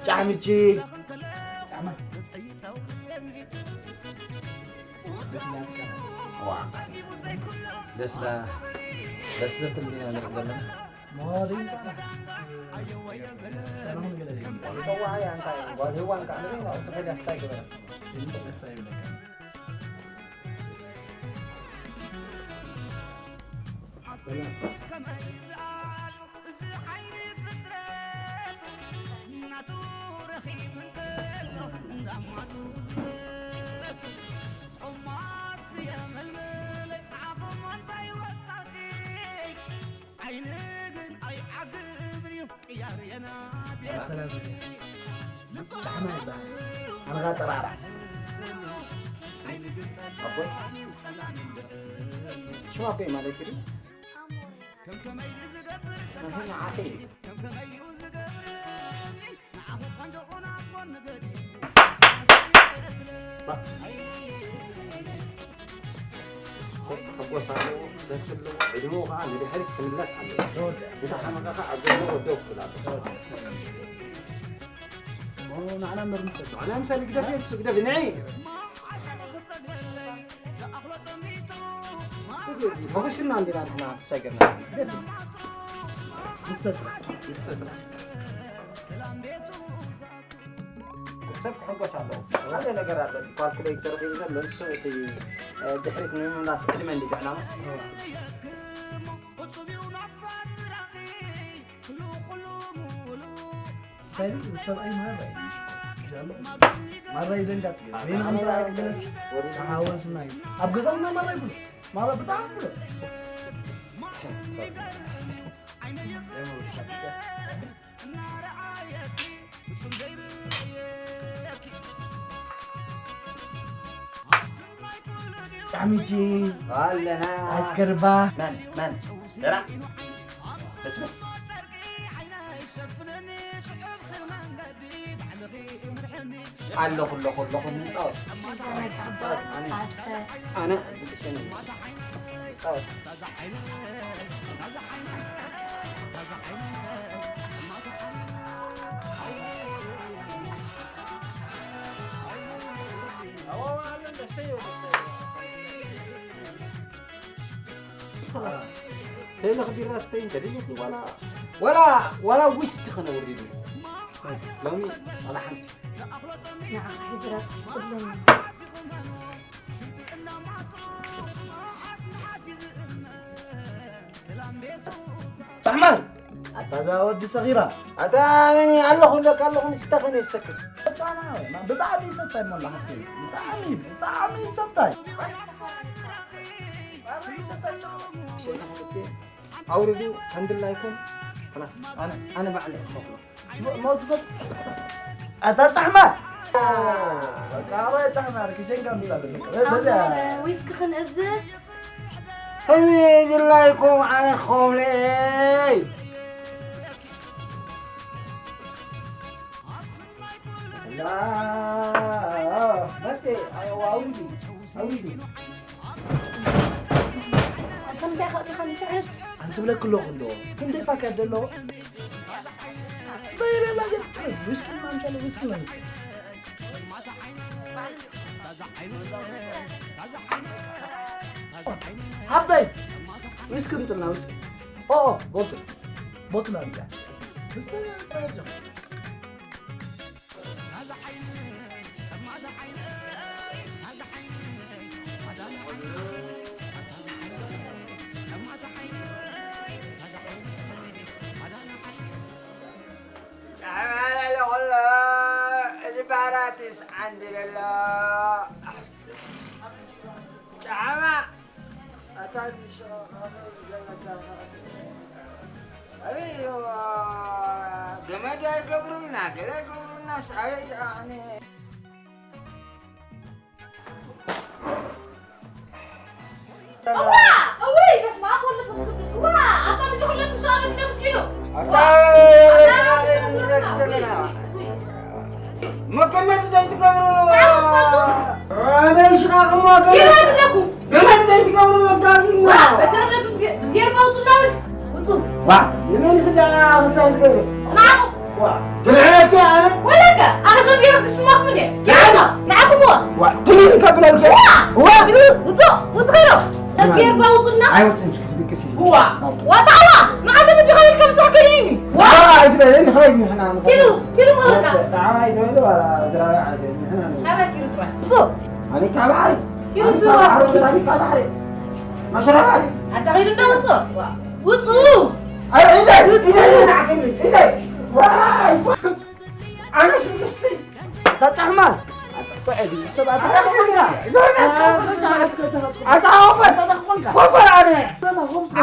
ጫምቺ። ጫማ። ደስታ ደስ ዘብል ዲና ንርኢ ዘለና። ሞሪንጋ። ሰላም ገለ። ጸዋዕ እያ እንታይ? ጓል ሄዋን ከኣ ንርኢ፣ ንዕኡ ተፈልያ ስታይ ገበረት። ይምልስ ኣይብለካ። ሰላም። እዚ ዓይኒ ፍጥረት ናቱ ረኺቡ እንከሎ እንዳማቱ ዝፈቱ ቆማት ዝየመልመለ ዓኹም እንታይ ወጻቲ ዓይኒ ግን ኣይዓግብን እዩ ቅያር የናዲ ሰላም። ዳሕና ይበሃል። ኣልጋ ጠራራ። ኣቦይ። ሽማ ኣቦይ ማለት እዩ። ኣሞይ። ኣህን ዓኺ። ሰብ ክሕጎስ ኣለዎ፣ ክሰቲ ኣለዎ፣ ዕድመኡ ኸዓ ንድሕሪት ክምለስ ኣለዎ። እንተ ሓመቐ ኸዓ ኣብ ዘለዎ ደው ክብል ኣለዎ። ንዓና እምበር ምሰቲ። ንዓና ምሳሌ ግደፍ፣ የሱ ግደፍ፣ ንዒ። መጉስና እንዲና ንሕና ተሳገርና። ግደፍ። ምሰቲ። ምሰቲ። ሰብ ክሕጎስ ኣለዎ። ሓደ ነገር ኣሎ፣ እቲ ካልኩሌተር ዝብል ዘሎ፣ ንሱ እቲ፣ እ፣ ድሕሪት ንምምላስ ዕድመ እንዲ ዝዕላማ። እንታይ እዚ ሰብኣይ ማራ እዩ። ማራ እዩ ደንጋጽ። ወይን ሃምሳ ገለስ ተሓወስና እዩ። ኣብ ገዛና ማራ ይብሉ። ማራ ብጣዕሚ ይብሉ። ጣዕሚጂ ኣለና። ኣስከርባ። መን? መን? ደራ። በስብስ። ኣለኹ፣ ኣለኹ፣ ኣለኹ፣ ንጻወት። ኣነ፣ ኣነ፣ ጻወት። ሄለ ቢራ ስተይ እንተደሊኺ ዋላ፣ ዋላ፣ ዋላ ዊስኪ ከነውርድ እዩ። ሎሚ ዋላ ሓንቲ። ንዓኻ ሕድረት ኩሎም። ራሕማን! ኣታ እዛ ወዲ ሰኺራ። ኣታ መን ኣለኹ ኣለካ ኣለኹ ንሽታ ኸነ ይሰክር። ጫማ ብጣዕሚ ይሰታይ እሞ ኣለሓፍተይ። ብጣዕሚ፣ ብጣዕሚ ይሰታይ። ኣውርዱ፣ ከም ድላይኩም። ከላስ፣ ኣነ፣ ኣነ ባዕለይ እየ ክኸፍሎ። ሞ-፣ ሞት ፈት-፣ ኣታ ጣሕማ። በቃ፣ ኣባይ ጣሕማ፣ ርኪ ሸንጋ ምሳሌ። በዚያ። ኣሞነ፣ ዊስኪ ክንእዝዝ? ከመይ ድላይኩም፣ ኣነ ክኸፍሎ እየ። ላ፣ መጽእ፣ ኣውሪዱ፣ ኣውሪዱ። ከምታይ ከእትኸኒ ትሕት? ኣንተ ብለክ ኣለኹ እንዶ፣ ክንደይ ፓካት ደሎ? ስታይ በላ ገር ትሕት፣ ዊስኪ ማምሻለ፣ ዊስኪ ማምሻለ። ሃብታይ፣ ዊስኪ ምጥልና፣ ዊስኪ። ኦ፣ ኦ፣ ቦትል፣ ቦትል ኣምጣ። ብሰ-፣ ጣዕማ ለለ ኩሎ፣ እዚ ባህራትስ ዓንዲ ለሎ። ጣዕማ፣ ኣታ ዝሸ-፣ ኣበይ፣ ገመድ ኣይገብሩልና፣ ገለ ኣይገብሩልናስ፣ ኣበይ፣ ኣነ እዋ! እውይ! በስመ ኣብ ወወልድ ወመንፈስ ቅዱስ! እዋ! ኣታ ልጅ ኩለኩም ሰው ኣበብ ለኩም ኪሎ! ኣታ መቀመጥ ዘይትገብሩ! ኣበይ ሽቃቕ እሞ ገመድ ዘይትገብሩ ነጋጊና! በቸርነቱ ምስጌር ባውጡላዊ! ውጡ! ዋ! ንመን ክዳ ክሳብ ትገብሩ? ንዓኹም። ዋ፣ ድርዕነቱ ኣነ? ወለከ፣ ኣነስ መዝገብ ክስማኩም እንዴ? ያዛ፣ ንዓኹም ዋ። ዋ፣ ትንቢት ከብለልከ? ዋ፣ ዋ፣ ውጹ፣ ውጹ ከይዶ። መዝገብ ባውጡና። ኣይወጽን እስኪ ድቅስ እዩ። ዋ፣ ዋ፣ ታዋ፣ ንዓተ ምጅኻ ኢልካ ምሳሕ ከይኒ። ዋ፣ ዋ፣ ኣይትበል፣ ንኸይድ ንሕና ንኸይድ። ኪዱ፣ ኪዱ መወካ። ጣዕማ ኣይትበል፣ ዋላ ዝራብዕ ዓዘ፣ ንሕና ንኸይድ። ኣረ ኪዱ ጥራይ። ውጹ። ኣነ ካብ ዓይ። ኪዱ ዝዋ። ኣነ ካብ ዓይ። ማሸራባይ። ኣታ ኸይዱ እንዳውጹ። ውጹ! ኣረ ኢደይ ኢደይ ንዓክኒ ኢደይ ዋይ ኣነስ ምስቲ ታጫሕማ ኣታ ወንበር ወንበር ኣነ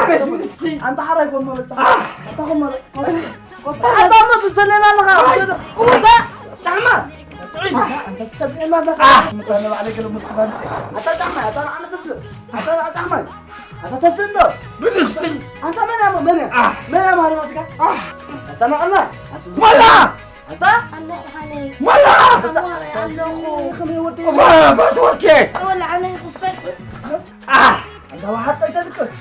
ኣነስ ምስቲ ኣንታ ሓራይ ጎማ በጫ ኣታ ጎማ በጫ ኣታ ጎማ ዘሌና ኣለኻ እዛ ጫማ ኣታ ትሰብዕና ኣለኻ ኣታ ጫማ ኣታ ንዓመት ኣታ ጫማ ኣታ ተስእሎ ብድስቲ ኣንታ መን ያሞ መን ያ መን ያ ማሪ ወድጋ ኣታ ናዕና ኣታ ዝሞላ ኣታ ኣለኹ ሃነይ ሞላ ኣታ ኣለኹ ከመይ ወዲ ባትወኬ ወላ ኣነ ይኽፈል ኣንታ ወሓጠ ይተልቅስ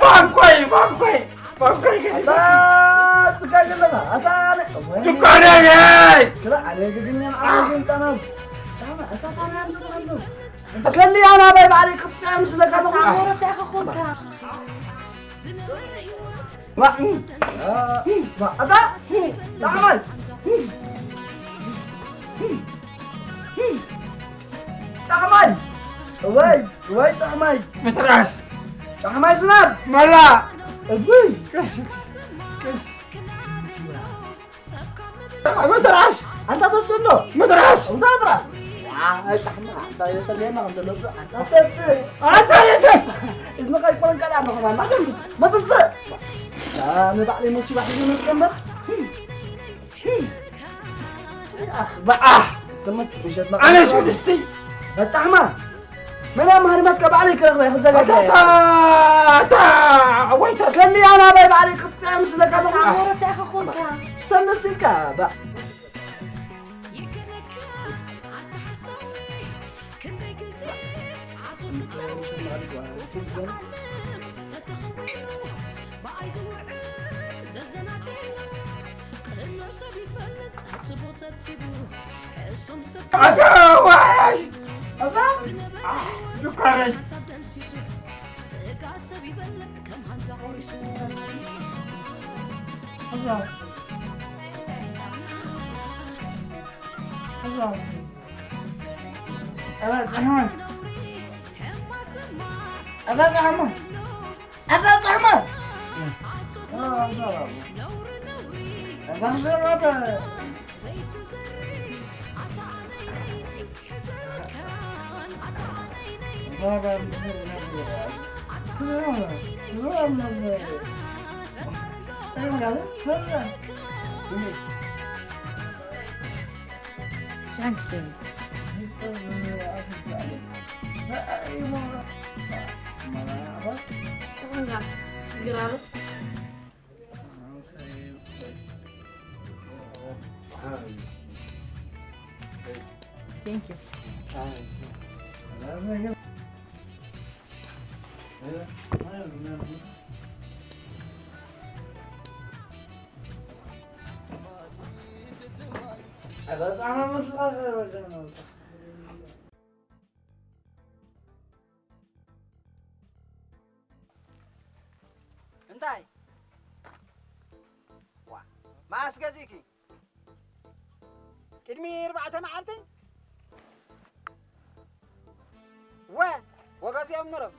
ባንኮይ ባንኮይ ባንኮይ ኣታ ትጋይ ዘለኻ ኣታ ድኳነ ክላ ኣነ ግድኛ ኣነ ግንጣናስ ኣታ ታና ያለው ከሊ ኣና ባይ ባሪ ክጣም ስለካ ሳሞረታ ከኾንካ ጣዕማይ ጣዕማይ ወይ ወይ ጣዕማይ ምትራስ ጣዕማይ ዝናብ መላ እብይ ቅስ ቅስ ምድራስ ኣንታ ተስእ ኣሎ ምድራስ ኣንታ ምድራስ ኣይ ጣዕማ ኣንታ የሰልየና ከም ዘሎ ኣንታ ተስእ ኣንታ የሰል እዝንኻ ይቆረንቀል ኣለኹ ማለት መጥጽእ ንባዕለይ መሲባ ሒዘ መፅእ እምበር በዓ ትምህርት ምሸትና ኣነስ ብድስቲ በጣዕማ መላ ማህርማት ከባዕሪ ክዘጋጃ ኣታ ኣታ ኣወይታ ከሊ ኣና ባይ ባዕሪ ክጥዕም ስለካ ኣሞረታ ኢኻ ኾንካ ስተምስልካ ባ ክንደይ ግዜ ዓሶ ክጻወት ቁሱም ዝዓለም ተተኸዊኑ ብኣይ ዝውዕል ዘዘናግዕ ቅንዕ ሰብ ይፈልጥ ተብትቦ ተብቲቡ እሱም ሰብ ኣዋይ ዝነበረ ድኳረይ ሓሳብ ደምሲሱ ስጋ ሰብ ይበልዕ ከም ሃንዛ ቆሪሱ ኣዛ ጣዕማ ኣዛ ጣዕማ ኣዛ ጣዕማ ኣዛ ጣዕማ Thank you. Thank you. እንታይ ዋ መዓስ ገዚእኪ? ቅድሚ ኣርባዕተ መዓልቲ ወ ወገዚኦም ነሮም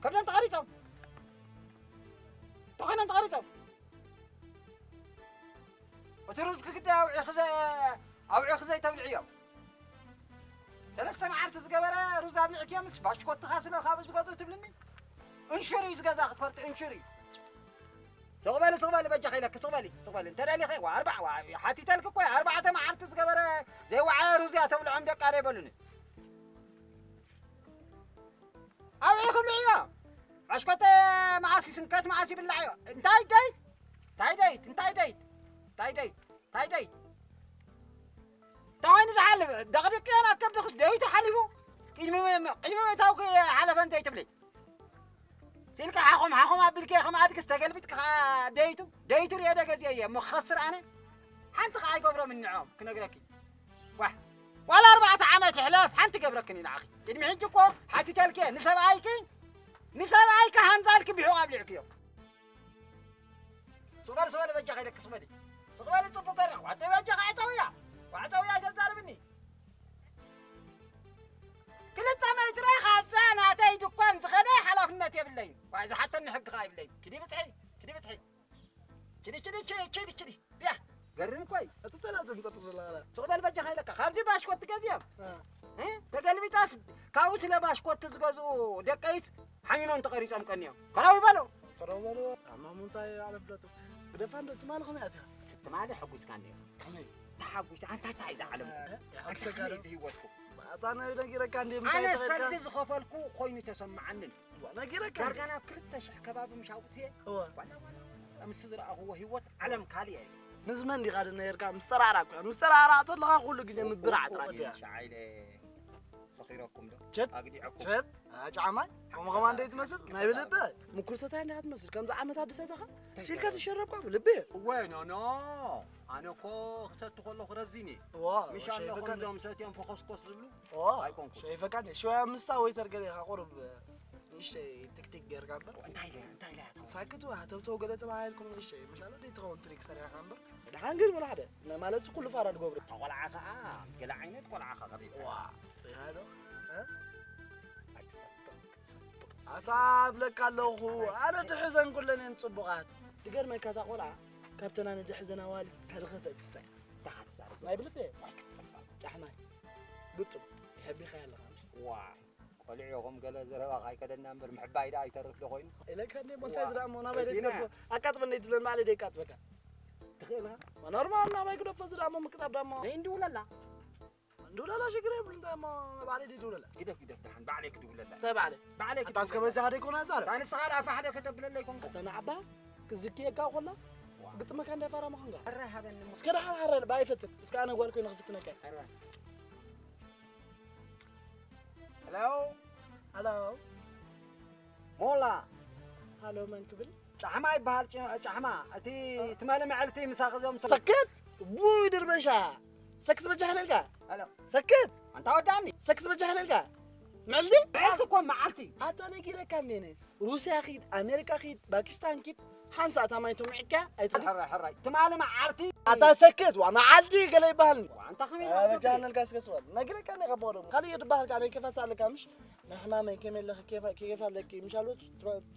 ከብዶም ተቐሪጾም ተኾይኖም ተቐሪጾም እቲ ሩዝ ክግደ ኣውዒኺ ዘ- ኣውዒኺ ዘይተብልዕዮም ሰለስተ መዓልቲ ዝገበረ ሩዝ ኣብሊዕክዮምስ ባሽኮትኻ ስለ ካብኡ ዝገዝኡ ትብልኒ እንሽር እዩ ዝገዛ ክትፈርጥ እንሽር እዩ ስቕ በሊ ስቕ በሊ በጃኺ ኢለኪ ስቕ በሊ ስቕ በሊ እንተ ደሊኺ ዋ ኣርባዕ ዋ ሓቲተልኪ እኮ እየ ኣርባዕተ መዓልቲ ዝገበረ ዘይወዓየ ሩዝ እያ ተብልዖም ደቃ ዶ ኣይበሉኒ ኣብዒ ክብልዕዮ ኣሽኮተ መዓስ ይስንከት መዓስ ይብላዕዮ እንታይ ደይት እንታይ ደይት እንታይ ደይት እንታይ ደይት እንታይ ደይት እንታይ ኮይኑ ዝሓልፍ ደቕዲቅዮ ናብ ከብድኽስ ደይቱ ሓሊፉ ቅድሚ ቅድሚ ምእታውኪ ሓለፈ እንተይትብሊ ስኢልካ ሓኾም ሓኾም ኣቢልከ ከም ኣድግስ ተገልቢጥካ ደይቱ ደይቱ ርየ ደገዚአ እየ እሞ ክኸስር ኣነ ሓንቲ ከዓ ኣይገብሮም እንዕኦም ክነግረኪ። ዋሕ ዋላ ኣርባዕተ ዓመት ይሕለፍ ሓንቲ ገብረክን እዩ ንዓኺ። ቅድሚ ሕጂ እኮ ሓቲተልኪ እየ ንሰብኣይኪ ንሰብኣይኪ ሃንዛልኪ ብሕቑ ኣብሊዕክዮ። ስቕ በል ስቕ በል በጃ ከይለክ ስቕ በል ስቕ በል ጽቡቅ ገርሕ ዋተ በጃ ከዕጸውያ ዋዕጸውያ ኣይተዛርብኒ። ክልተ ሜትረ ካብዛ ናተይ ድኳን ዝኸደ ሓላፍነት የብለይን። ዋይ ዝሓተኒ ሕጊ ከኣ የብለይን። ክዲ ብጽሒ ክዲ ብጽሒ ችዲ ችዲ ችዲ ችዲ ችዲ ብያ ገርም ኮይ እቲ ተላ ተንጸርጽ ዘላ ስቕ በል በጃኻ ኢለካ ካብዚ ባሽኮት ትገዝዮም እ? ተገልቢጣስ ካብኡ ስለ ባሽኮት ዝገዝኡ ደቀይስ ሓሚሞም ተቐሪጾም ቀንዮም ከራዊ በሎ ተረበሎ ኣማሙንታይ ኣለብለቱ ግደፋ እንዶ ትማል ኸመይ ኣትያ ትማሊ ሕጉስካ እንዲኻ ከመይ ተሓጒስ ኣንታ እንታይ እዛ ዓለም ሓግሰካ ኣንታ ዶ እዚ ህይወትኩ ኣታ ናይ ነጊረካ እንዲ ምሳይ ኣነ ተኸድካ ሰልዲ ዝኸፈልኩ ኮይኑ ተሰማዓንን ነጊረካ ዳርጋ ናብ ክልተ ሽሕ ከባቢ ምሽ ኣውጥየ እወ ዋላ ዋላ ምስ ዝረኣኽዎ ህይወት ዓለም ካሊእ እዩ ንዝመን ዲኻ ድነየርካ ምስ ጠራዕራዕ ምስ ጠራዕራዕ ተለኻ ኩሉ ግዜ ምብራዕ ጥራሕ ሻዓይለ ሰኺረኩም ዶ ቸት ኣግዲዐኩም ቸት ጫማይ ከምኡ ከማ እንደ ትመስል ናይ ብልበ ምኩርተታይ እንዳ ትመስል ከምዚ ዓመት ኣዲስ ኣተኻ ሲልካ ትሸረብካ ብልበ እወ ኖ ኖ ኣነ እኮ ክሰቲ ከለኹ ረዚኒ እዋ ምሽ ኣለኹም ሸይፈካ እዞም ሰትዮም ፈኾስኮስ ዝብሉ ዋ ኣይኮንኩ ሸይፈካ እንደ ሽወያ ምስታ ወይተር ገለ ኢኻ ቁሩብ ንእሽተይ ትክቲክ ጌርካ እምበር እንታይ ኢለ እንታይ ኢለ ኣታ ሳክት ዋ ተብተው ገለ ተባሂልኩም ንእሽተይ መሻሎ ደይ ትኸውን ትሪክ ሰሪሕካ እምበር ድሓን ግን ወላ ሓደ ማለትሲ ኩሉ ፋራ ድገብሩ እታ ቆልዓ ከዓ ገለ ዓይነት ቆልዓ ኸ ቀሪብ ዋ ያዶ ኣይትጸብቕ ክትጸብቕ ኣታ ብለካ ኣለኹ ኣነ ድሕዘን ኩለን እየን ጽቡቓት ድገርመካ እታ ቆልዓ ካብተን ኣነ ድሕዘን ኣዋልድ ካልኸፈት ትሳይ እንታይ ክትዛረብ ናይ ብልቤ ኣይክትጸብቕ ጫሕማይ ግጥም ይሕቢኻ ኣለኻ ዋ ቆልዑ ኢኹም ገለ ዘረባ ካይከደና እምበር ምሕባይ ደኣ ኣይተርፍ ዶ ኮይኑ ኢለካ እንዴ ሞንታይዝ ደኣ እሞ ናባይ ደይ ትገድፎ ኣቃጥበኒ ትብለን ባዕለይ ደይ ቃጥበካ ትኽእል ኢኻ ኖርማል ናባይ ግደፎ እዚ ደኣ እሞ ምቅጣብ ደኣ እሞ ነይ እንድውለላ እንድውለላ ሽግር የብሉ እንታይ እሞ ባዕለይ ደይ ድውለላ ግደፍ ግደፍ ደሓን ባዕለይ ክድውለላ እንታይ ባዕለይ ባዕለይ ኣታ እስከ በጃኻ ደይ ኮና ዛረብ ኣንስኻ ደኣ ፋሕ ዶ ከተብለለይ ኮንካ እታ ንዓባ ክዝክየካ ኮላ ግጥመካ እንዳይ ፋራ ምዃንካ ሕራይ ሃበኒ እሞ እስከ ደሓን ሓረ ባይ ፈትን እስከ ኣነ ጓል ኮይነ ክፍትነካ ሕራይ Hello? Hello? ሞላ ሃሎ መን ክብል? ጫሕማ ይበሃል ጭ- ጫሕማ እቲ ትማሊ መዕልቲ ምሳኺ ዞም ሰብ ሰክት ቡይ ድርበሻ ሰክት በጃ ሕለልካ Hello? ሰክት ኣንታ ወዳኒ ሰክት በጃ ሕለልካ መዕልቲ መዕልቲ እኮ መዓልቲ ኣታ ነጊረካ እንዴነ ሩስያ ኺድ ኣሜሪካ ኺድ ፓኪስታን ኪድ ሓንሳእ ታማይ ተምዕካ ኣይትብል ሕራይ ሕራይ ትማሊ መዓልቲ ኣታ ሰክት ዋ መዓልቲ ገለ ይበሃል ኣንታ ከመይ ኣበጃ ኣለልካ እስከ ስበል ነጊረካ እንዴ ከቦዶ ካልእ ይድበሃል ካልእ ከፋት ኣለካ ምሽ ናይ ሕማመይ ከመይ ኣለኺ ኬፍ ኣለኪ ምሽ ኣልወት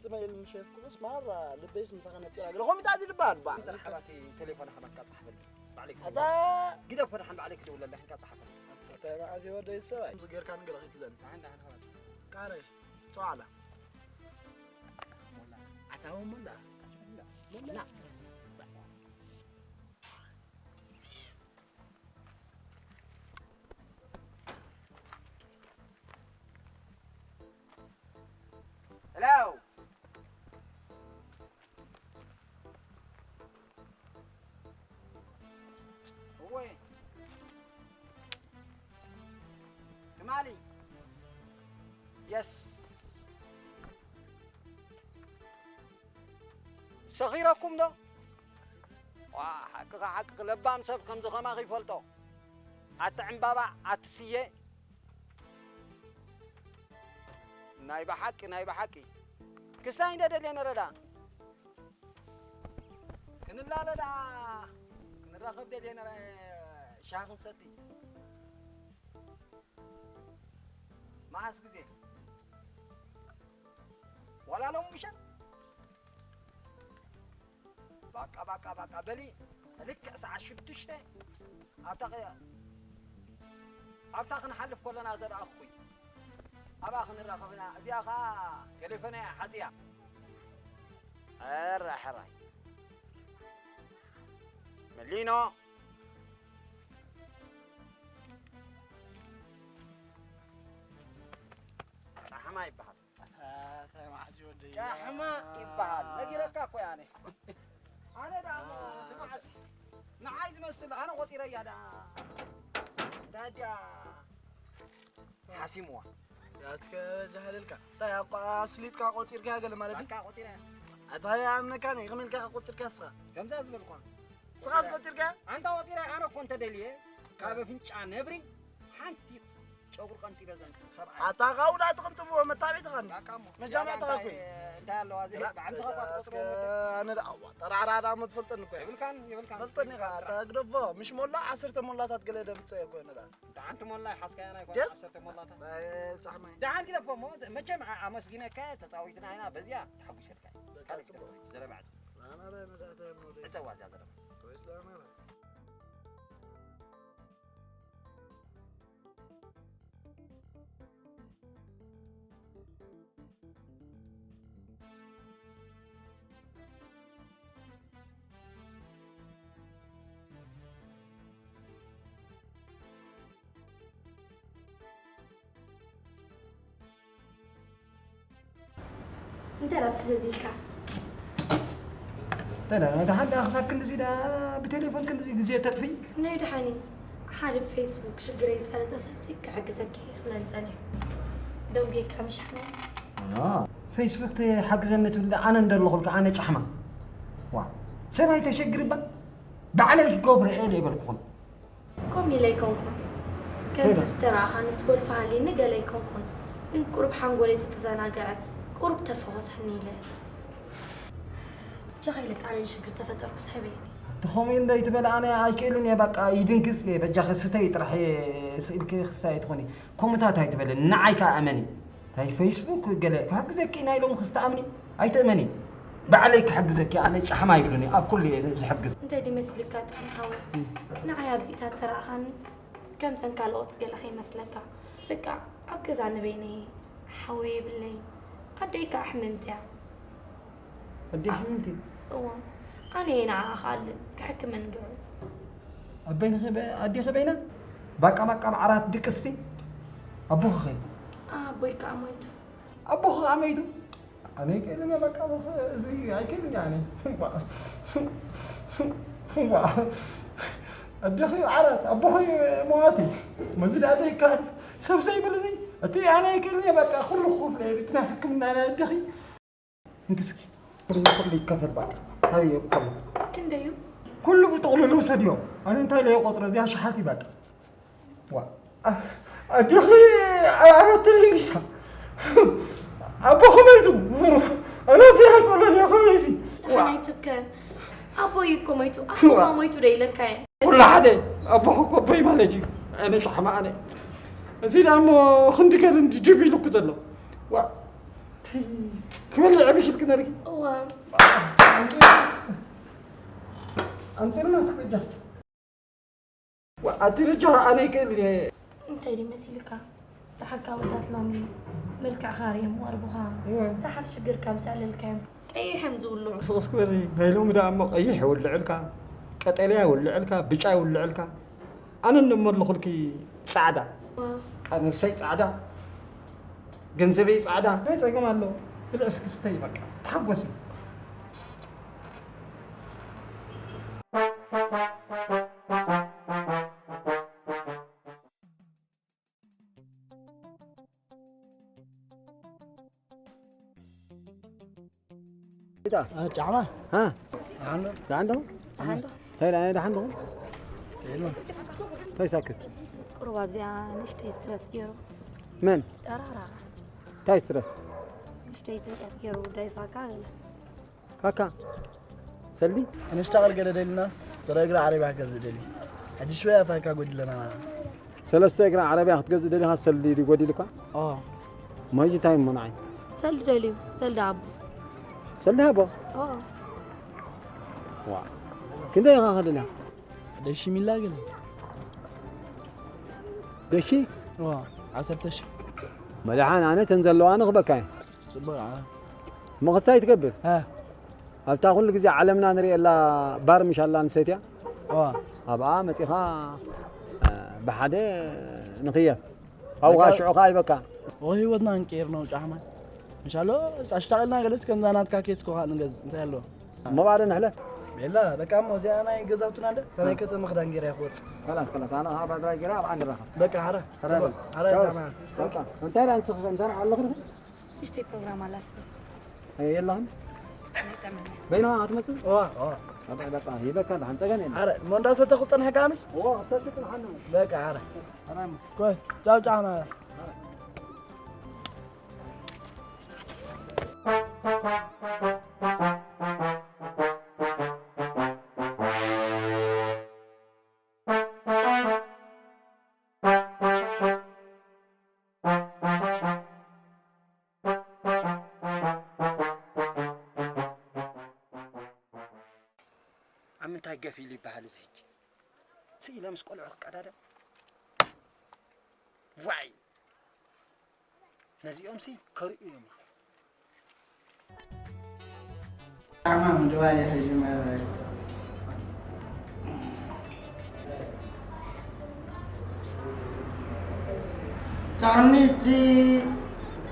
ትመይል ምሸትኩምስ ማራ ልበይስ ምሳኻ ነጢራ ገለ ኮሚታ እዚ ድበሃል ባ ሓባቲ ቴሌፎን ሓባካ ጻሕፈል ባዕለይ ኣታ ግደፍ ወደ ሓን ባዕለይ ክድውለላ ሕንካ ጻሕፈል ኣታ መዓዚ ወደይ ሰብኣይ ምስ ጌርካ ንገለ ኺትለን ኣንዳ ሓን ሓባቲ ካረ ተዋዕላ ኣታው ሙላ ሙላ Hello. Uwe. ትማሊ የስ ሰኺረኩም ዶ ዋ ሓቅኻ ሓቅኺ ለባም ሰብ ከምዚ ኸማኺ ይፈልጦ ኣቲ ዕምባባ ኣቲ ስየ ናይ ብሓቂ ናይ ብሓቂ ክሳይ እንደ ደልየ ነረ ደኣ ክንላለ ደኣ ክንራኸብ ደልየ ነረ ሻሂ ክንሰቲ መዓስ ግዜ ዋላ ሎም ምሸት ባቃ ባቃ ባቃ በሊ ልክዕ ሰዓት ሽዱሽተ ኣብታ ኣብታ ክንሓልፍ ከለና ዘርኣኹ ኣብኣ ክንራኸብና እዚኣ ኸዓ ቴሌፎን እያ ሓዚያ ሕራይ ሕራይ መሊኖ ራሕማ ይበሃል ጫሕማ ይበሃል ነጊረካ እኮ ኣነ ኣነ ደኣ ስማዕ ንዓይ ዝመስል ኣነ ቆፂረያ ደኣ እንታይ ድያ ሓሲምዋ እስከ ጃህልልካ እንታይ ኣቋ ኣስሊጥካ ቆጺርካ ገለ ማለት እዩ። ኣታ ይኣምነካ ነይ ከመይ ኢልካ ቆጺርካ እስኻ? ከምዛ ዝበልኳ። እስኻስ ቆጺርካ? ኣንታ ቆጺረ ኣነ እኮ እንተደልየ ካብ ኣፍንጫ ነብሪ ሓንቲ ጨጉሪ ቀንጢበ ዘምጽእ ሰብኣይ። ኣታ ካውዳ ትቕንጥብዎ መታቢትኻ እንዲ። በቃ እሞ። መጃመርታ ያዳ እንታይ፣ እኮ እዩ። እንታይ ኣለዋ እዚ? ብዓምስኻ እኳ እስከ ትቆጽሮ። ኣነ ደኣ፣ ኣዋ፣ ጠራዕራ ደኣ እሞ ትፈልጠኒ እኮ እየ። ይብልካን፣ ይብልካን። ትፈልጠኒ ኢኻ፣ ኣታ ግደፎ። ምሽ ሞላ ዓሰርተ ሞላታት ገለ ደምጽእ እኮ እየ፣ ኣነ ደኣ። ሓንቲ ሞላ ሓስካያ ናይ ኮነ ግን ዓሰርተ ሞላታ። ናይ ጫሕማይ። ደሓን ግደፎ እሞ፣ መቸም ኣ-፣ ኣመስጊነካ ተጻዊትና ኢና፣ በዚኣ ተሓጒሰልካ። በቃ ካልእ ጽቡቕ። ግደፎ፣ ዘረባ ዕጸው። ኣና ረ ነዳተ ሞደ። ዕጸዋ እዛ ዘረባ። ወይስ ኣና ረ? እንታይ ደኣ ፍዝዝ ኢልካ? እንታይ ደኣ፣ ደሓን ደኣ ክሳብ ክንድዚ ደኣ ብቴሌፎን ክንድዚ ግዜ ተጥፍኢ? ናይ ደሓን እዩ። ሓደ ፌስቡክ ሽግረይ ዝፈለጠ ሰብሲ ክሕግዘኪ ክብለኒ ጸኒሑ። ደንጒየካ ምሽ ሓወይ? ኖ፣ ፌስቡክ ትሓግዘኒ ትብል ኣነ እንደለኹልካ ኣነ ጫሕማ። ዋ፣ ሰብ ኣይተሸግር እባ። ባዕለይ ክገብሮ እየ ዘይበልኩኹም። ከምኡ ኢለ ኣይኮንኩን። ከምዚ ሄሎ። ዝተረኣኻንስ ጎልፊ ሃልዩኒ ገለ ኣይኮንኩን። ግን ቁሩብ ሓንጎለይ ተተዘናግዐ፣ ቁሩብ ተፈኾሰኒ ኢለ። በጃኻ ኢለካ ኣነ ሽግር ተፈጠርኩስ ሕበይ። ኣቲ ከምኡ እንደ ይትበል ኣነ ኣይክእልን እየ በቃ ይድንግጽ እየ በጃኺ ስተይ ጥራሕ እየ ስኢልኪ ክሳይ ትኾኒ። ከምኡታት ኣይትበልን ንዓይ ከኣ እመኒ። እንታይ ፌስቡክ ገለ ክሕግዘኪ ናይ ሎሚ ክስተኣምኒ ኣይትእመኒ። ባዕለይ ክሕግዘኪ ኣነ ጫሕማ ይብሉኒ ኣብ ኩሉ እየ ዝሕግዝ። እንታይ ድዩ መሲልካ ጫሕማ ሓወይ? ንዓይ ኣብዚታት ተረኣኻኒ ከምተን ካልኦት ገለ ከይመስለካ። በቃ ኣብ ገዛ ንበይነይ ሓወይ የብለይ። ኣደይ ከኣ ሕምምቲ እያ። ኣደይ ሕምምቲ? እዋ ኣነ እየ ንዓኣ ክኣልን ክሕክምን ብዕል። ኣበይ ንኸ ኣዴኺ በይና? ባቃ ባቃ ብዓራት ድቅስቲ? ኣቦኺ ኸ? ኣቦይ ከኣ ሞይቱ። ኣቦኺ ከኣ ሞይቱ? ኣነ ኣይክእልን እየ በቃ ኣቦኺ እዚ ኣይክእልን እየ ኣነ። ዋ። ኣዴኺ ዓራት ኣቦኺ መዋቲ። መዚ ደኣ ዘይከኣል ሰብ ዘይብል እዚ እቲ ኣነ ኣይክእልን እየ በቃ ኩሉ ክኸፍሎ እየ እቲ ናይ ሕክምና ናይ ኣዴኺ። እንክስኪ ኩሉ ኩሉ ይከፈል በቃ። ሃብዮ ኩሉ። ክንደዩ? ኩሉ ብጥቕልሉ ውሰድዮ። ኣነ እንታይ ኢለ ይቆጽሮ እዚኣ ሸሓት እዩ በቃ። ዋ። ኣ-፣ ኣዴኺ ኣብ ዓራት ተለጊሳ። ኣቦ ከመይቱ? ኣነ እዚ ኣይቆሎን እየ ከመይሲ? ደሓን ኣይትብከ። ኣቦይ እኮ ሞይቱ። ኣቦኻ ዋ። ሞይቱ ዶ ኢለካ እየ? ኩሉ ሓደ። ኣቦኺ እኮ ኣቦይ ማለት እዩ። ኣነ ጫሕማ ኣነ። እዚ ደኣ እሞ ክንዲ ገለ እንዲ ድብ ኢሉ እኮ ዘሎ። ዋ። ተይ፣ ክበልዕ ዕብሽ ኢልክና ድኪ? እዋ። ኣምፅእልና እስኪ በጃ። ዋ፣ ኣቲ በጃ ኣነ ይክእል እየ። እንታይ ድዩ መሲልካ? ደሓርካ ወዳት ሎሚ መልክዕኻ ርዮም ቀርቡኻ። እወ። ደሓር ሽግርካ ምስ ኣዕለልካዮም ቀይሖም ዝውልዑ። ስቕስ ክበሪ፣ ናይ ሎሚ ደኣ እሞ ቀይሕ ይውልዕልካ፣ ቀጠልያ ይውልዕልካ፣ ብጫ ይውልዕልካ። ኣነ እሞ ኣለኹልኪ ጻዕዳ። እወ። ቃ ነብሰይ ጻዕዳ፣ ገንዘበይ ጻዕዳ። እንታይ ጸገም ኣለዎ? ብልዒ እስኪ ስተይ በቃ፣ ተሓጎሲ። ጫማ? ሃ? ደሓን ዶ? ደሓን ዶ? ደሓን ዶ? እንታይ ደኣ፣ ደሓን ዶ? እንታይ ሳክት? ቁሩብ ኣብዚኣ ንእሽተይ ስትረስ ገይሩ። መን? ጠራራ። እንታይ ስትረስ? ንእሽተይ ጭንቀት ገይሩ ጉዳይ ፋካ ገለ። ካካ፣ ሰልዲ? ኣነ ሽታቕል ገለ ደሊናስ፣ ተረ እግራ ዓረብያ ክገዝእ ደሊ። ሕጂ ሽወያ ፋካ ጎዲለና። ሰለስተ እግራ ዓረብያ ክትገዝእ ደሊኻ ሰልዲ ድዩ ጎዲልካ? ኦ። ማይዚ እንታይ እሞ ንዓይ? ሰልዲ ደልዩ፣ ሰልዲ ሃቦ። ሰልዲ ሃቦ? ኦ። ዋ። ክንደይ ኢኻ ከደልያ? ደሺ ሚላ ግን። ደሺ? ኦ፣ ዓሰርተ ሺህ። መድሓን ኣነ ተን ዘለዋ ንኽበካ እየ። ጽቡቕ፣ ዓ። መኸሳ ይትገብር? እ። ኣብታ ኩሉ ግዜ ዓለምና ንርእየላ ባር ምሽ ኣላ ኣንስተይትያ? እዋ። ኣብኣ መጺኻ፣ እ፣ ብሓደ ንኽየፍ። ኣብኡ ኸኣ በቃ ሽዑ ኸኣ ይበካ። ወይ ህይወትና ክንቅይር ነው ጫሕማ። ምሻሎ፣ ኣሽታቒልና ገለስ ከምዛ ናትካ ኬስ ኮኻ ንገዝ፣ እንታይ ኣሎ? እሞ ባዶ ንሕለፍ። የላ በቃ እሞ እዚኣ ናይ ገዛውትና እንደ ከናይ ከተማ ክዳን ገይራ ይኽወጽ። خلاص خلاص ኣነ ኣብ ኣድራ ገይራ ኣብ ዓንዲ ራኸብ። በቃ ሓራ። ሓራ። ሓራ ቻው። ዳማ። በቃ እንታይ ዳንስ እንሰራ ኣለኹ። እሽቲ ፕሮግራም ኣላት። የላህን። በይና ኣትመጽእ። ዋ ዋ። በቃ ይበቃ። ሓንጸገን የለ። ሓራ ሞንዳ ሰተኹ ጸንሐካ ምሽ? ዋ ሰተኹ ጸንሐካ። በቃ ሓራ። ሓራ። ኮይ ቻው ቻው። ኣብ ምንታይ ገፍ ኢሉ ይበሃል እዚ ሕጂ? ስኢለ ምስ ቆልዑ ክቀዳደም? ዋይ! ነዚኦምሲ ከርእዩ እዮም። ጫማ ምድዋል ይሕጂ መረይ። ጫሚቲ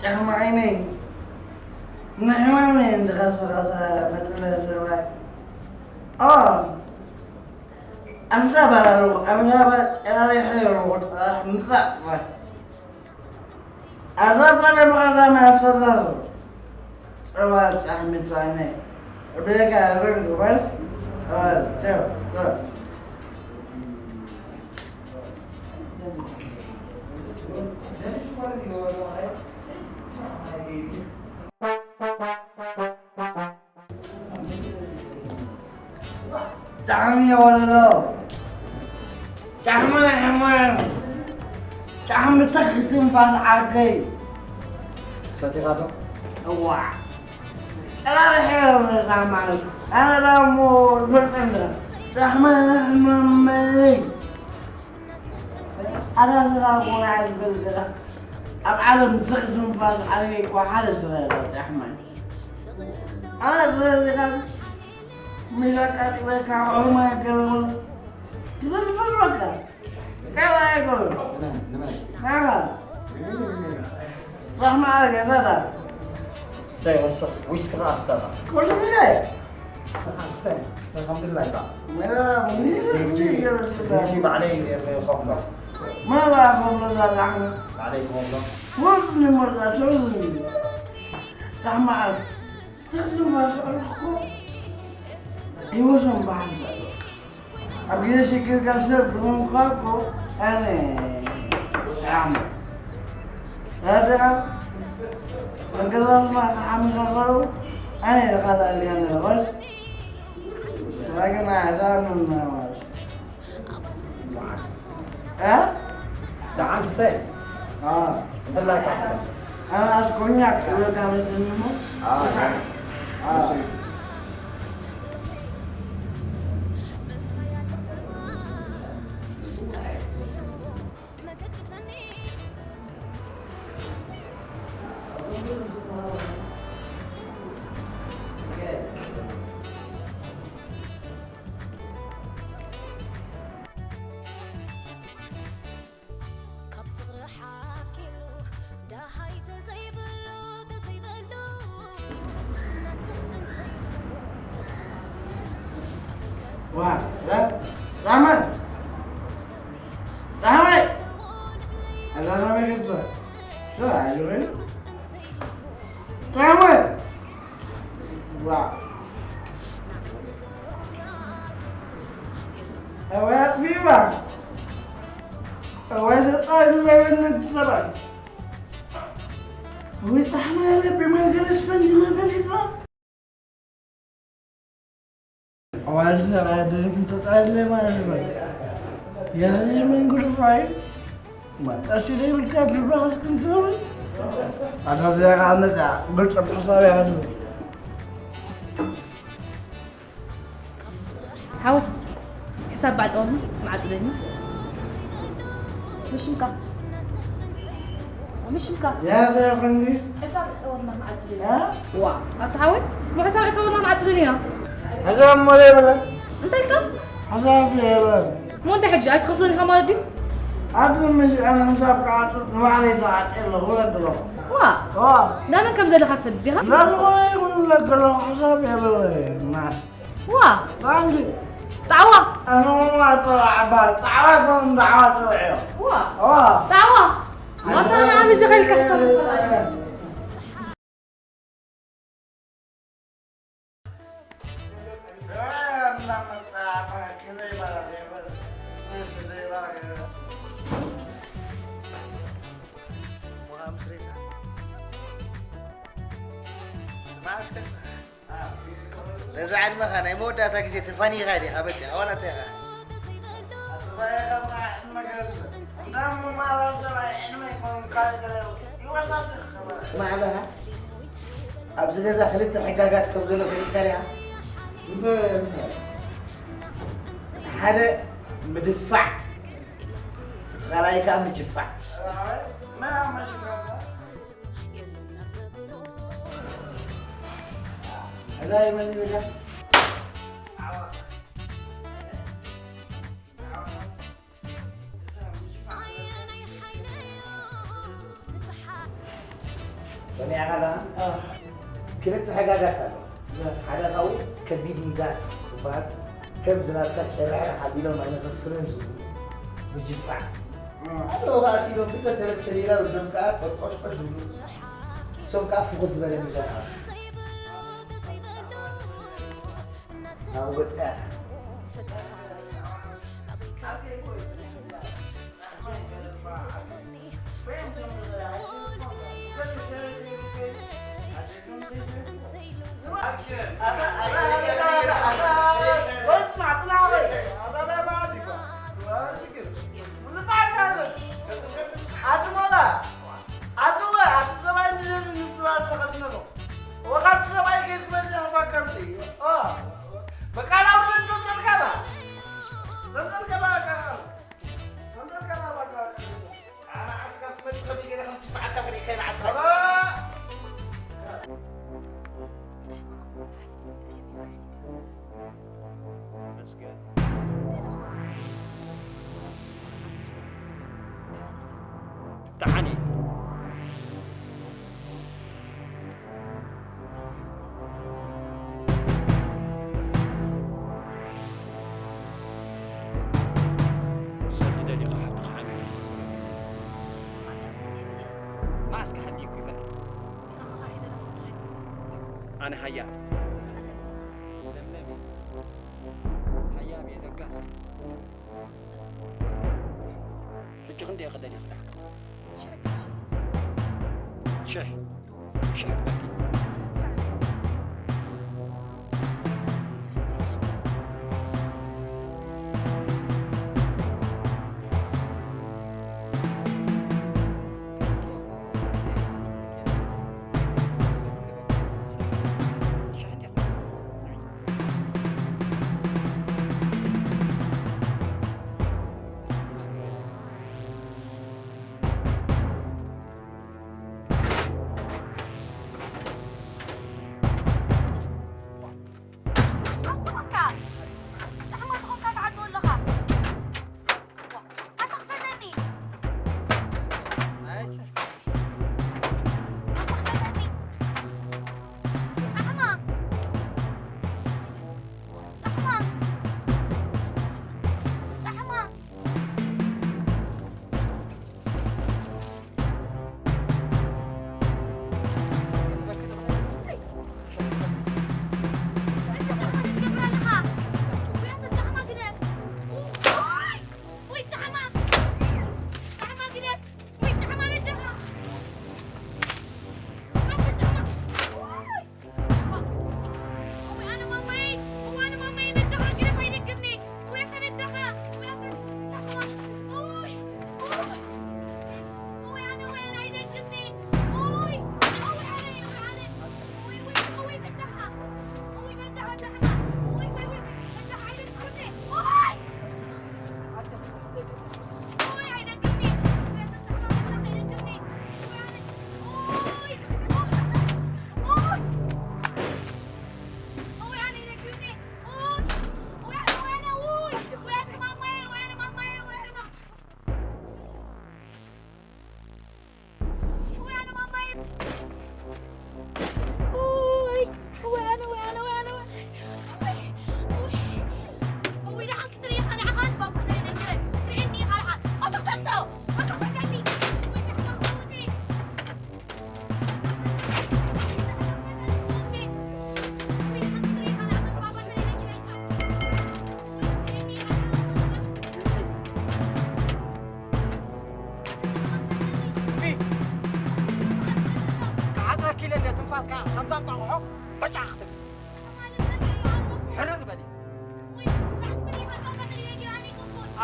ጫማ ዓይነይ ንሕማም እንድኸሰኸሰ መጥለ ሰባይ። ኦ፣ ኣንታ ባራሩ፣ ኣንታ ባራሩ፣ ጨራሪ ሩቁ፣ ምጣጥ። ኣዛፈረ ብቐዳም ኣስተዛሩ። ጸባ ጻሕሚ ጻነ። ብለካ ረንግ ወስ። አ፣ ቸው፣ ቸው። ጫሕሚ ወለሎ። ጫሕሚ ሕማም። ጫሕሚ ትኽ ትንፋስ ዓርከይ። ሰቲኻ ዶ? እዋ። ጨራርሐ እዮም ነዛ ማለት። ኣነ ዳሞ ዝፈልጠኒ። ጫሕሚ ሕማም መለይ። ኣታ ስራ እኮ ናይ ዝበልጽጋ። ኣብ ዓለም ዝኽ ትንፋስ ዓርከይ እኮ ሓደ ስራ እዩ ጫሕሚ። ኣነ ስለዚኻ ሚዛቃ ጥበካ ዑማ ገበሎ ትፈልፈልበካ ካላ ይገበሎ ንመን ንመን ናባ ራሕማ ኣረገ ናባ ስታይ ወስኽ ዊስክ ራስታታ ኮልሚላይ ስታይ ስታይ ከምድላይ ባ መራ ሙኒ ዘጂ ዘጂ ባዕለይ ከብሎ መራ ከብሎ ዛላሕና ባዕለይ ከብሎ ወዝ ንመርዛ ተውዝ ራሕማ ኣረገ ትዝም ራሱ ኣረግኮ ይወዞም ባህል ዘሎ ኣብ ግዜ ሽግር ጋር ሰብ ዝኾንኳ እኮ ኣነ ሻም ራድያ መንገዳልና ተሓሚኻ ከለዉ ኣነ ኢኻ ተኣልያ ነበር ራግና ሕሳብ ምናማር እ ደሓን ስተ እ እንተላይ ካስተ ኣነ ኣስኮኛክ ዝብለካ መስለኒ እሞ ካብ ፍቕሪ ሓኪሉ ደሃይ ተዘይብሉ ተዘይበሉ ናተን እንተይሉ ፍቕራ ዋ ራመን ራመን ኣዛዛመ ግብዘ ራመን ዋ እዋይ ኣጥፊእዋ እዋይ ዘጣ ዝለበነት ሰብኣይ ወይ ጣሕማ ለቢ መንገድ ፈንጅ ፈሊጣ እዋይ ሰብኣይ ደረትን ተጣለ ማለት ነው ያዚ መንጉድ ፋይ ማጣሽ ዘይብልካ ድባስ ክንትብል ኣታ ዚያ ቃነታ ብልጽ ሓሳብ ያሉ ሓው ሕሳብ ባዕጠወኒ መዓፅለኒ ምሽምካ ምሽምካ ያዘ ክንዲ ሕሳብ ዕፀወልና መዓፅለኒ ዋ ኣታ ሓወይ ምሕሳብ ዕፀወልና መዓፅለኒ እያ ሕሳብ ሞለ ይብለ እንታይ ኢልካ ሕሳብ የለ ሞ እንታይ ሕጂ ኣይትኸፍሎን ኢኻ ማለት ድዩ ኣድምሽ ኣነ ሕሳብ ክዓፅፅ ንባዕለይ ተዓፅየ ኣለኹ ኣለኹ ዋ ዋ ናመን ከም ዘለኻ ትፈልጥ ዲኻ ናዝኾነ ይኹን ኣለገለኹ ሕሳብ የለ ናት ዋ ጣዕዋ ኣኖማ ጣዕዋ ጣዕዋ ጣዕዋ ጣዕዋ ዋ ጣዕዋ ዋታ ንዓብ ጀኸልካ ክሰምዕ ነዛ ዕድመኻ ናይ መወዳእታ ግዜ ተፋኒኻ ዲኻ በጃ ዋላ እንታይ ኢኻ? ማዕበኻ ኣብዚ ገዛ ክልተ ሕጋጋት ከም ዘሎ ፈሊጥካ ዲኻ? ሓደ ምድፋዕ፣ እቲ ካልኣይ ከዓ ምጅፋዕ። ሕራይ መን ይብልካ? ሰሚዕኻ ኣለኻ? ክልተ ሕጋጋት ኣሎ። ሓደ ካብኡ ከቢድ ሚዛን ዝበሃል፣ ከም ዝናብካ ጨርሕርሕ ኣቢሎም ኣይነፈፍርን ዝብሉ ምጅፋዕ። ኣለዉ ኸዓ ሲሎም ክልተ ሰለስተ ሌላ ወዶም ከዓ ቆሽቆሽቆሽ ዝብሉ፣ እሶም ከዓ ፍኹስ ዝበለ ሚዛን ኣለዎም። ኣቲ ሞላ ኣቲ ወ ኣቲ ሰብኣይ ንደሊ ንዝባል ሰኸድነሎ ወኻብቲ ሰብኣይ ከይትመጽእ ህባካ ምጽእ እዩ። ኦ፣ በቃ ላውሪ ዘምጠልካላ ዘምጠልካላ በቃ ዘምጠልካላ በቃ ኣነ ዓስካ ትመጽእ ከመይ ገይረ ከም ትፋዓካ ፈሊጥካ ኢና ዓስካ መስገን ደሓን እየ። ሰልዲ ደሊኻ ሓብትኻ ሓሚሙ። ማስክ ሓሊኩ ይበል። ኣነ ሃያ ለምለም እየ። ሃያ እየ ለጋሲ። ሕጂ ክንደይ ክደልዩ ክዳሕካ? ሽሕ። ሽሕ ክበኪ።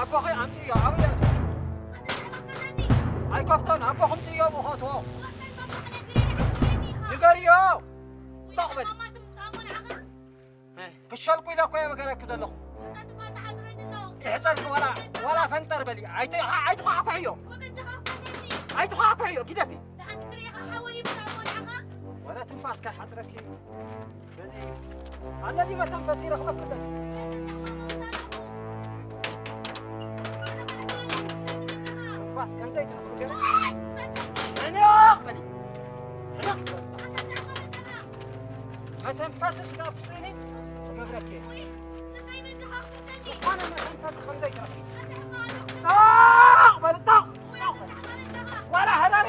ኣቦኺ ኣምፅእዮ፣ ኣበይ ኣትዎ? ኣይከፍቶን፣ ኣቦኺ ኣምፅእዮ፣ ብኸትዎ። ንገርዮ። ጦቕ በሊ። ክሸልኩ ኢለ እኮ እየ በገረኪ ዘለኹ። ይሕፀልኪ ዋላ፣ ዋላ ፈንጠር በሊ። ኣይተ-፣ ኣይትኳሕኩሕዮ። ኣይትኳሕኩሕዮ፣ ግደፊ። ወላ ትንፋስ ከይሓፅረኪ። በዚ ኣለዚ መተንፈሲ ይረኽበኪ ኣለኒ። ትንፋስ ከምዘይ ትረኽቢ ገለ። ሕንቕ በሊ። ሕንቕ በሊ። መተንፈሲ ስጋብ ትስእኒ ክገብረኪ እየ። ዝኾነ መተንፈሲ ከምዘይ ትረኽቢ። ጣቕ በሊ፣ ጣቕ፣ ጣቕ በሊ። ዋላ ሕረሪ።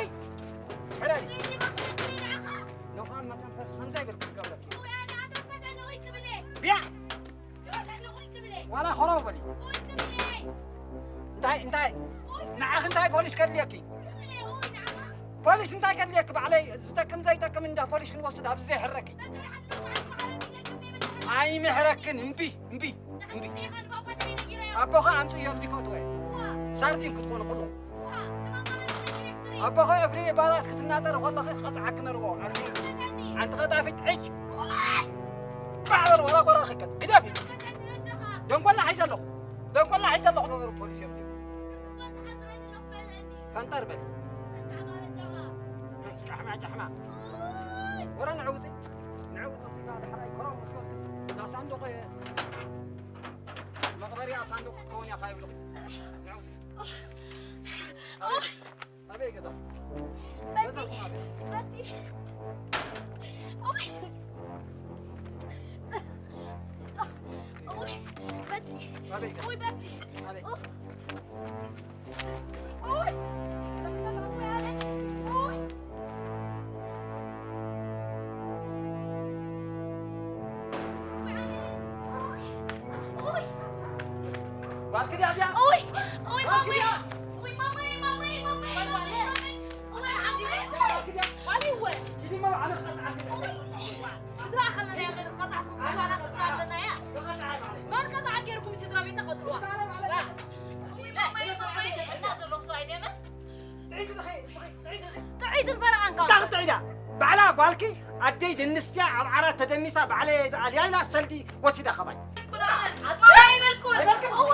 ሕረሪ። ንኻን መተንፈሲ ከምዘይ ብልኪ ክገብረኪ። ቢያ! ዋላ ኾረው በሊ። እንታይ፣ እንታይ? ንዓኺ እንታይ ፖሊስ ከድልየኪ? ፖሊስ እንታይ ከድልየኪ? ባዕለይ ዝጠቅም ዘይጠቅም እንዳ ፖሊስ ክንወስድ ኣብዚ ዘይሕረኪ። ኣይምሕረክን፣ እምቢ፣ እምቢ፣ እምቢ። ኣቦኻ ኣምፅእዮ፣ ኣብዚ ክእትዎ እየ። ሳርዲን ክትኮኑ ኩሉ። ኣቦኻ እፍሪ ባላት ክትናጠር ከለኺ ክቐፅዓኪ ነርዎ። ኣንቲ፣ ኣንቲ ቀጣፊት፣ ዕጭ። ባዕበል ዋላ ጎራ ክቀጥ። ግደፊ። ደንቆላ ሒዘ ኣለኹ። ደንቆላ ሒዘ ኣለኹ። ነበሩ ፖሊስ እዮም። ፈንጠር በል። ጫሕማ፣ ጫሕማ። ወረ ንዕውፂ። ንዕውፂ። ዳሕራይ ኮራው ምስ በልክስ። እዛ ሳንዱቕ እየ። መቕበሪያ ሳንዱቕ ክትከውን እያ ካብ ይብልኹ። ንዕውፂ። ኣበይ? ኣበይ ገዛ? በቲ፣ ገዛኹም ኣበይ? በቲ። ኦይ። ኦይ፣ በቲ። ኣበይ ገዛ? ኦይ፣ በቲ። ኣበይ? ኦይ። ኦይ። ጓልኪ ድያ እዚኣ? ኡይ፣ ኡይ፣ ጓልኪ ማማይ፣ ድያ? ኡይ፣ ማማይ፣ ማማይ፣ ማማይ፣ ማማይ፣ ማማይ። ኡይ፣ ሓንቲ ጓልኪ ድያ? ጓል እወ። ሂዲ እሞ ኣነ ክቐፅዓኪ እየ። ኡይ፣ ስድራ ከለና እያ፣ መን ክቐፅዓ ስሙ? ኣነ ስድራ ኣለና እያ። ክቐፅዓ እየ ባዕለይ። መን ቀፅዓ ገይርኩም ስድራ ቤት ተቐፅዕዋ? ስድራ ማለት ኡይ፣ ማማይ፣ ማማይ። እና ዘለኹም ሰብኣይ ደመ? ጥዒት ኢኺ፣ እስኺ፣ ጥዒት ኢኺ። ጥዒትን ፈረቓን ካብ እንታይ ክትጥዒዳ? ባዕላ ጓልኪ ኣደይ ደንስትያ ኣብ ዓራት ተደኒሳ ባዕለይ ዝኣልያ ኢላ ሰልዲ ወሲዳ ካባይ። ማማ ኣይበልኩን። ኣይበልክን? እወ፣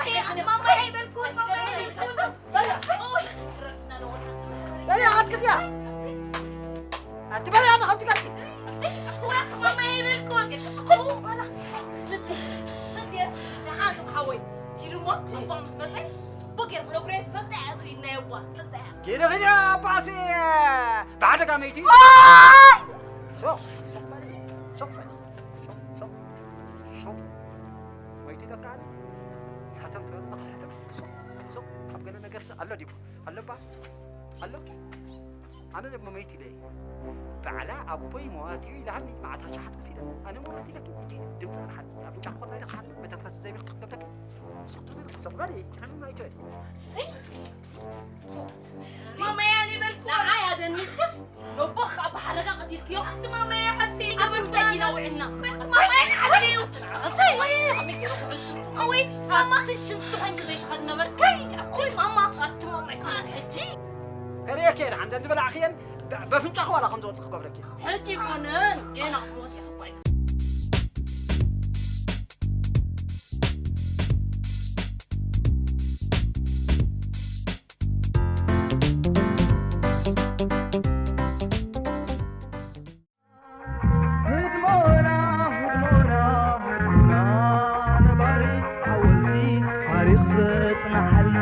ማማ ኣይበልኩን፣ ማማ ኣይበልኩን። በያ። እወ። በያ፣ ኣትክትያ። ኣቲ በያ፣ ኣነ ከምቲ ቀልዲ። እወ፣ ማማ ኣይበልኩን። እወ፣ ስዲ፣ ስዲ፣ ደሓን ዝም ሓወይ። ኪዱ እሞ፣ ኣባ ምስ መጸ፣ ጽቡቕ ጌርኪ ነግርዮ ትፈልጢ እያ፣ እዚ ኢድና የዋ፣ ትፈልጢ እያ። ኪዲ፣ ኪዲ፣ ኣባሲ፣ ብሓደጋ መይቲ። ኦይ! ሱቕ፣ ሱቕ በሊ፣ ሱቕ በሊ፣ ሱቕ፣ ሱቕ፣ ሱቕ። ወይቲ ደቃ ኣለ። ሕተም ትበል፣ ሕተም። ሱቕ፣ ሱቕ። ኣብ ገለ ነገርሲ ኣሎ ዲቡ? ኣሎ እባ? ኣሎ? ኣነ ደሞ መይቲ ኢለ እየ። ባዕላ ኣቦይ መዋቲ እዩ ኢላሃኒ፣ መዓት ኣሽሓት ወሲዳ። ኣነ መዋቲ ኢለኪ፣ እቲ ድምፂ ክሓልፍ፣ ኣፍንጫ ክኾላ ኢለ ክሓልፍ፣ መተንፈሲ ዘይብልኪ ክገብረኪ። ሱቕ ትበሊ፣ ሱቕ በሊ፣ ሕምም ኣይትበሊ። ማማይ ኣነ ይበልኩ። ንዓይ ኣደኒስክስ፣ ነቦ ከዓ ብሓደጋ ቀቲልክዮ። ኣንቲ ማማይ ዓርፊ ኣቲ እንታይ ይገብርና? ዲና ውዒልና? ኣንቲ ማማይ ዓርፊ እዩ። እሰይ፣ ወይ፣ ከመይ ገይሩ ኩዕሱ? ወይ፣ ማማ። ኣቲ ሽንቱ ኮይንኪ ዘይትኸዲ ነበርኪ። ኣቲ ወይ፣ ማማ። ኣቲ ማማይ ኮይንኪ ሕጂ። ከርእየኪ እየ፣ ሓንተ ዝበላዕኽየን ብ-፣ በፍንጫኺ ዋላ ከም ዝወፅእ ክገብረኪ። ሕጂ ይኮነን፣ ገና ክትሞት ኢኺ እኮ። ህድሞና፣ ህድሞና፣ ህድሞና፣ ነባሪ ሓወልቲ ታሪኽ ዘጽንሓልና።